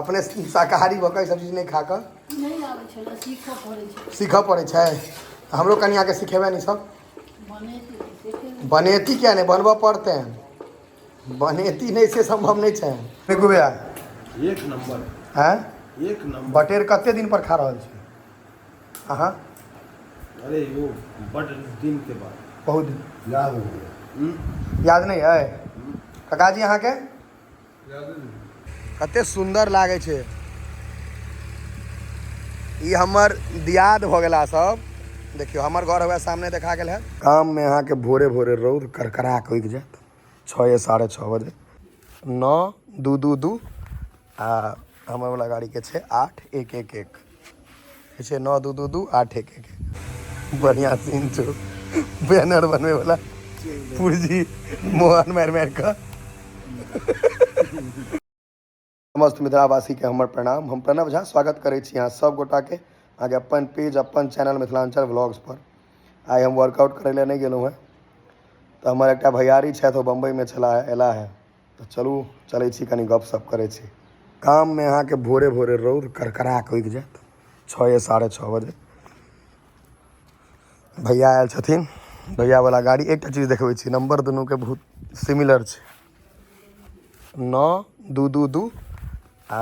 अपने शाकाहारी भऽ कऽ ई सब चीज नहि खा कऽ नहि आबै छलै, सीखऽ पड़ै छै। सीखऽ पड़ै छै। हमरो कनियाके सिखेबनि ई सब। बनेती तऽ सिखेबै। बनेती किया नहि, बनबऽ पड़तै। बनेती नहि से सम्भव नहि छै। देखू भैया, एक नंबर। आँय? एक नंबर। बटेर कते दिन पर खा रहल छी अहाँ? अरे यो बड दिन के बाद। बहुत दिन। याद हो गया। याद नहि अइ काकाजी अहाँके? कते सुन्दर लागै छै। ई हमर दियाद भऽ गेला सब। देखियौ हमर घर हुए सामने देखा गेल है। गाममे अहाँके भोरे भोरे रौद करकरा कऽ उगि जायत 6 या 6:30 बजे। 9 2 2 2 आ हमर वाला गाड़ीके छै 8 1 1 1 छै 9 2 2 2 8 1 1 1। बढ़िआँ सीन छौ, बैनर बनबै वाला पुर्जी मोहन मारि मारि कऽ। समस्त मिथिलावासीके हमर प्रणाम। हम प्रणव झा स्वागत करै छी अहाँ सब गोटाके अहाँके अपन पेज अपन चैनल मिथिलाञ्चल व्लॉग्स पर। आइ हम वर्कआउट करै लए नहि गेलहुँ हेँ, तऽ हमर एकटा भैयारी छथि, ओ बम्बइमे छलाह, अयला हे, तऽ चलू चलै छी कनि गपशप करै छी। गाममे अहाँके भोरे भोरे रौद करकरा कऽ उगि जायत 6 या 6:30 बजे। भैया आयल छथिन, भैयावला गाड़ी। एकटा चीज देखबै छी, नम्बर दुनूके बहुत सिमिलर छै, 9 2 2 2 आ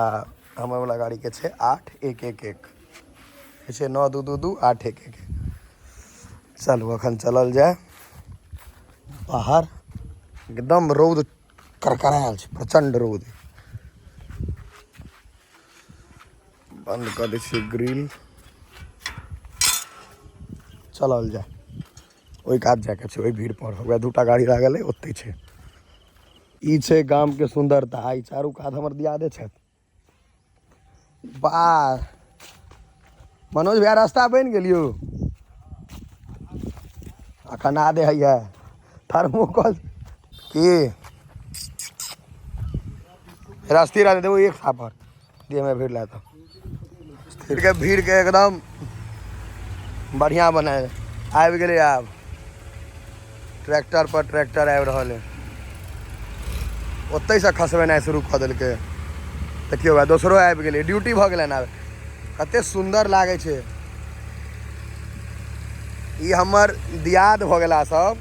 हमर वाला गाड़ीके छै 8 1 1 1 छै 9 2 2 2 8 1 1 1। चलू अखन चलल जाय बाहर। एकदम रौद करकरायल छै, प्रचंड रौद। बंद कऽ दै छियै ग्रिल। चलल जाय ओहि कात जायके छै, ओहि भीड़ पर वएह दूटा गाड़ी लागल अइ, ओतै छै। ई छै गामके सुन्दरता। ई चारू कात हमर दियादे छथि। वाह मनोज भैया, रास्ता बनि गेल यौ। अखन आदे हैया थर्मोकॉल की रास्ते रहते देखो, एक थापर देह में भीड़ लाता स्थिर के भीड़ के एकदम बढ़िया बनाए आबि गेलै। आब ट्रैक्टर पर ट्रैक्टर आबि रहल है, ओतहिसँ खसबेनाइ शुरू कऽ देलकै। देखियौ वएह दोसरो आबि गेलै, ड्यूटी भऽ गेलनि आब। कते सुन्दर लागै छै। ई हमर दियाद भऽ गेला सब।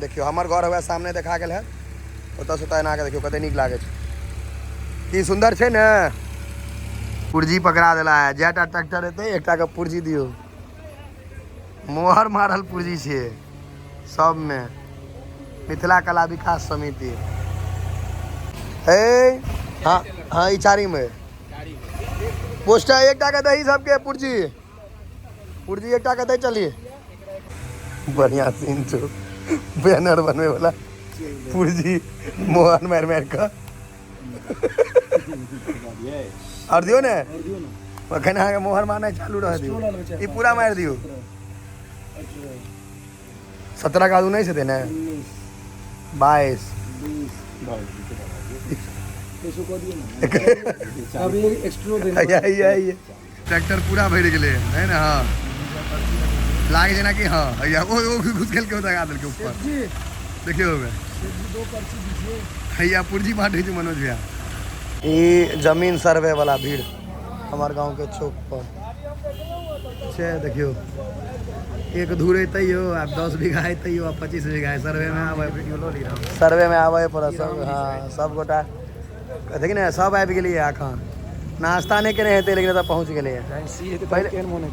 देखियौ हमर घर हुए सामने देखा गेल है, ओतऽसँ तऽ एना कऽ देखियौ कते नीक लागै छै। की सुन्दर छै ने। पुर्जी पकड़ा देला है, जएटा ट्रैक्टर एतै एकटा के पुर्जी दियौ। मोहर मारल पुर्जी छै सबमे। मिथिला कला विकास समिति। हे हाँ हाँ, ई चारिम है पोस्टर। एकटा के दही सबके पुर्जी, पुर्जी एकटा के दै चलिए। बढ़िया सीन छौ, बैनर बनबै वाला पुर्जी मोहर मारि मारि कऽ। आओर दियौ ने, अखन अहाँके मोहर मारनाइ चालू रह दियौ। ई पूरा मारि दियौ। 17 के बाद 19 हेतै ने, 22। ट्रैक्टर पूरा भरि गेलै है ने। हाँ लागे जेना कि हाँ हैया ओ घुस गेल के लगा देलकै ऊपर। देखियौ हैया पुर्जी बांटै छै मनोज भैया। ई जमीन सर्वे वाला भीड़ हमर गांव के चौक पर छै। देखियौ एक धूर तैयो आब 10 बीघा है तैयो आब 25 बीघा है। सर्वे में आबै, सर्वे में आबै पड़त सब। हाँ सब गोटा देखी ने सब आबि गेलियै। एखन नाश्ता नहि केने हेतै, लेकिन एतऽ पहुँच गेलैए। पहिले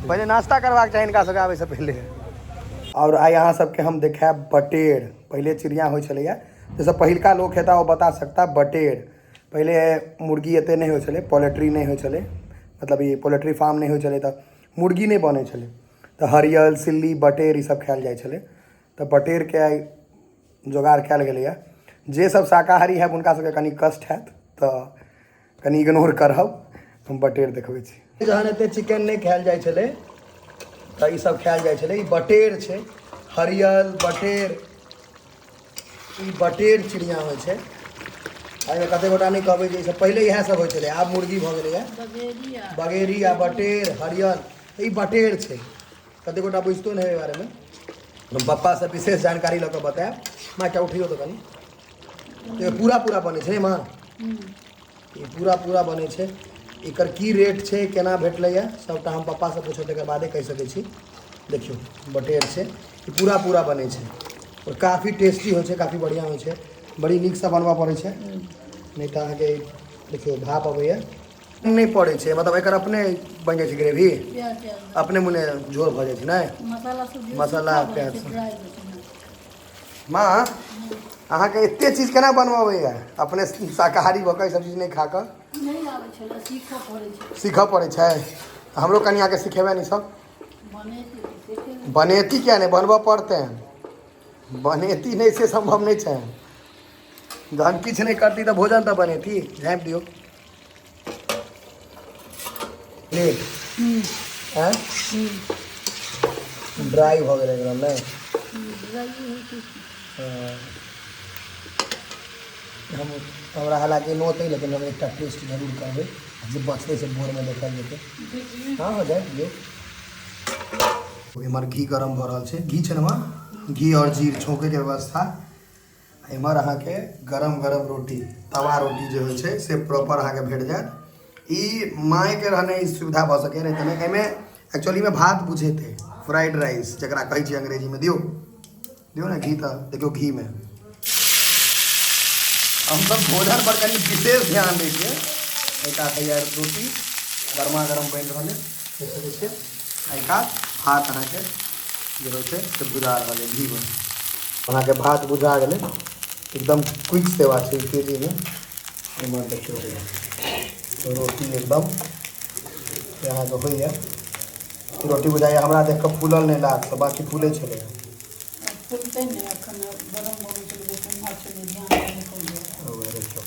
पहिले नाश्ता करबाक चाही हिनका सबके आबैसँ पहिले। आओर आइ अहाँ सबके हम देखायब बटेर। पहिले चिड़िया होइ छलैए, जैसे पहिलका लोक हेता ओ बता सकता। बटेर पहिले मुर्गी एते नहि होइ छलै, पोल्ट्री नहि होइ छलै, मतलब ई पोल्ट्री फार्म नहि होइ छलै, तऽ मुर्गी नहि बनै छलै, तऽ हरियल सिल्ली बटेर ई सब खायल जाइ छलै। तऽ बटेरके आइ जोगाड़ कयल गेलैए। जे सब शाकाहारी हैब हुनका सबके कनि कष्ट हैत, तऽ कनि इग्नोर करब। हम बटेर देखबै छी। जहन एते चिकन नहि खायल जाइ छलै तऽ ई सब खायल जाइ छलै। ई बटेर छै, हरियल बटेर। ई बटेर चिड़िया होइ छै। एहिमे कते गोटा नहि कहबै जे ई सब पहिले इएह सब होइ छलै, आब मुर्गी भऽ गेलैए। बगेरी आ बटेर हरियल, ई बटेर छै। कते गोटा बुझितो नहि एहि बारेमे। हम पप्पासँ विशेष जानकारी लऽ कऽ बतायब। माँ एकटा उठियौ तऽ कनि। पूरा पूरा बनै छै ने माँ? ई पूरा पूरा बनै छै। एकर की रेट छै, केना भेटलैए, सभटा हम पप्पासँ पूछब, तकर बादे कहि सकै छी। देखियौ, बटेर छै ई, पूरा पूरा बनै छै आओर काफी टेस्टी होइ छै, काफी बढ़िआँ होइ छै। बड़ी नीकसँ बनबऽ पड़ै छै, नहि तऽ अहाँके देखियौ भाप अबैए नहि पड़ै छै। मतलब एकर अपने बनि जाइ छै ग्रेवी। प्याज त्याज। अपने मुने झोर भऽ जाइ छै नहि? मसाला सब जे मसाला, सूखा बनै प्याज छै, सब। ड्राइ होइ छै ने। माँ, अहाँके एते चीज केना बनबऽ अबैए? अपने शाकाहारी भऽ कऽ ई सब चीज नहि खा कऽ? नहि आबै छलै, सीखऽ पड़ै छै। सीखऽ पड़ै छै। हमरो कनियाँके सिखेबै ने ई सब? बनेती तऽ सिखेबै। बनेती किया नहि, बनबऽ पड़तै। बनेती नहि से सम्भव नहि छै। जहन किछु नहि करती तऽ भोजन तऽ बनेती। झाँपि दियौ प्लेट। आँय, ड्राइ भऽ गेलै एकदम नहि? ड्राइ होइ छै। हँ। हम हमरा हालाँकि नोत अइ, लेकिन हम एकटा टेस्ट जरूर करबै। जे बचतै से भोरमे देखल जेतै। हँ, झाँपि दियौ। एम्हर घी गरम भऽ रहल छै। घी छै ने माँ? घी आओर जीर छौंकैके व्यवस्था। एम्हर अहाँके गरम गरम रोटी, तवा रोटी जे होइ छै से प्रॉपर अहाँके भेट जायत। ई मायके रहने ई सुविधा भऽ सकैए, नहि तऽ नहि। एहिमे एक्चुअलीमे भात बुझेतै, फ्राइड राइस जकरा कहै छियै अंग्रेजीमे। दियौ, दियौ ने घी। तऽ देखियौ, घीमे हमसब भोजन पर कनि विशेष ध्यान दै छियै। एहि कात तैयार रोटी गरमा गरम बनि रहल अइ, देख सकै छियै। एहि कात भात अहाँके जे होइ छै से भुजा रहल अइ घीमे। अहाँके भात बुझा गेलै। एकदम क्विक सेवा छै तेजीमे। एम्हर देखियौ, रोटी एकदम से अहाँके होइए। रोटी बुझाइए हमरा देख कऽ फूलल नहि लात, बाँकी फूलै छलै। फुलतै नहि, एखन गरम बनै छलै, ठण्डा छलै, ध्यान नहि पड़लै। देखियौ,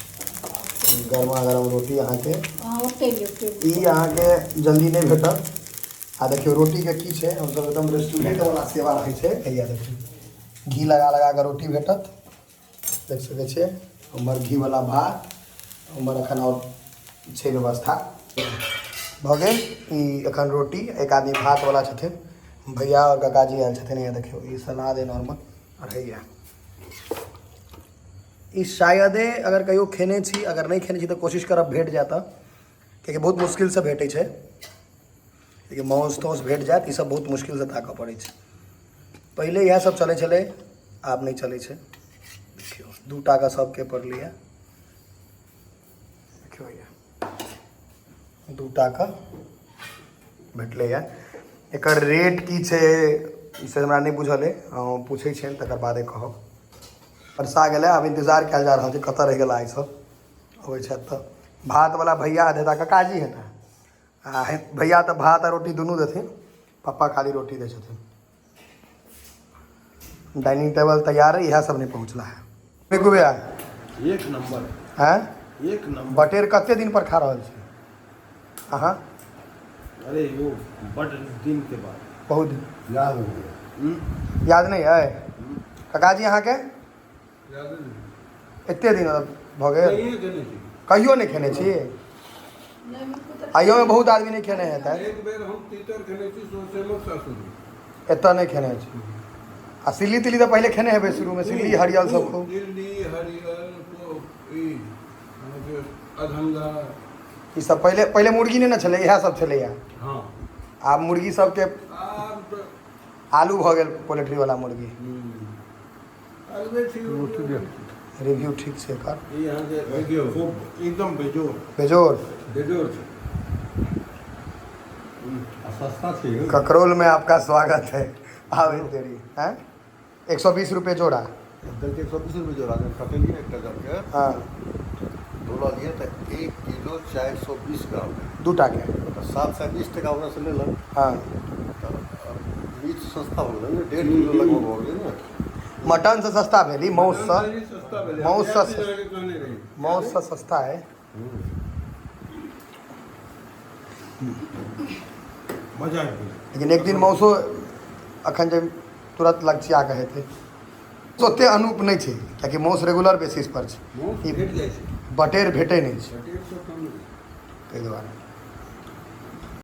गरमा गरम रोटी अहाँके। अहाँ ओतहि लेब टेबुल। ई अहाँके जल्दी नहि भेटत। आ देखियौ, रोटीके की छै, हमसब एकदम रेस्टोरेंट वाला सेवा रहै छै। हैया देखियौ, घी लगा लगा कऽ रोटी भेटत, देख सकै छियै। उम्हर घीवला भात, उम्हर एखन आओर छै व्यवस्था। भऽ गेल ई एखन रोटी। एक आदमी भातवला छथिन, भैया आओर काकाजी आयल छथिन। हैया देखियौ, ई सलाद है नॉर्मल। आओर हैया ई शायदे अगर कहियो खेने छी, अगर नहि खेने छी तऽ कोशिश करब भेट जायत तऽ, कियाकि बहुत मुश्किलसँ भेटै छै। लेकिन माउस ताउस भेट जायत, ई सब बहुत मुश्किलसँ ताकऽ पड़ै छै। पहिले इएह सब चलै छलै, आब नहि चलै छै। देखियौ, 2 टाका सबके पड़लैए। देखियौ भैया, 2 टाका भेटलैए। एकर रेट की छै से हमरा नहि बुझल अइ। हम पूछै छियनि, तकर बादे कहब। बरसा गेलै, आब इंतजार कयल जा रहल छै। कतऽ रहि गेला ई सब? अबै छथि तऽ भातवला भैया हेता, काकाजी हेता। आ भैया तऽ भात आ रोटी दुनू देथिन, पप्पा खाली रोटी दै छथिन। डाइनिंग टेबल तैयार है, इएह सब नहि पहुँचला है। बिकू भैया। एक नंबर। हैं? एक नंबर। बटेर कते दिन पर खा रहल छी अहाँ? अरे यो, बड दिन के बाद। बहुत दिन। याद हो गया। याद नहि अइ काकाजी अहाँके? एते दिन भऽ गेल, कहियो नहि खेने छी? नहि, बिल्कुल तऽ। आइयोमे बहुत आदमी नहि खेने हेतै। एक बेर हम तीतर खेने छी सोसेमक सासुर। एतऽ नहि खेने छी। आ सिल्ली तिल्ली तऽ पहिले खेने हेबै शुरूमे, सिल्ली हरियल सब खूब? दिल्ली हरियर ई अहाँके अधंगा। ई सब पहिले पहिले मुर्गी नहि ने छलै, इएह सब छलैया। आब मुर्गी सबके आब तऽ आलू भऽ गेल, पोल्ट्री वाला मुर्गी। अलगे छी। रिव्यू ठीक छै एकर? ई अहाँके देखियौ, खूब एकदम बेजोड़। बेजोड़। बेजोड़ छै। आ सस्ता छै यौ। ककरोल में आपका स्वागत है। आवे तेरी हैं, 120 रुपये जोड़ा। देखिए, 120 रुपये जोड़ा जब कटेलिए एकटा जबके धोललिए तऽ 1 किलो 420 ग्राम। दूटा के? तऽ 720 टका ओकरासँ लेलक। तऽ मीट सस्ता हो गेलै ने, 1.5 किलो लगभग हो गेलै ने। मटन से सस्ता भेली माउस से। सस्ता भेलै। माउस इएह चीज अहाँके कहने रही। माउस से सस्ता है। मजा आबि गेलै। लेकिन एक दिन मौसो अखन जे तुरंत लक्षिया कऽ हेतै, ओते अनूप नहि छै, कियाकि मौस रेगुलर बेसिस पर छै। माउस ई भेट जाइ छै। बटेर भेटै नहि छै। बटेर सब कम नहि। ताहि दुआरे।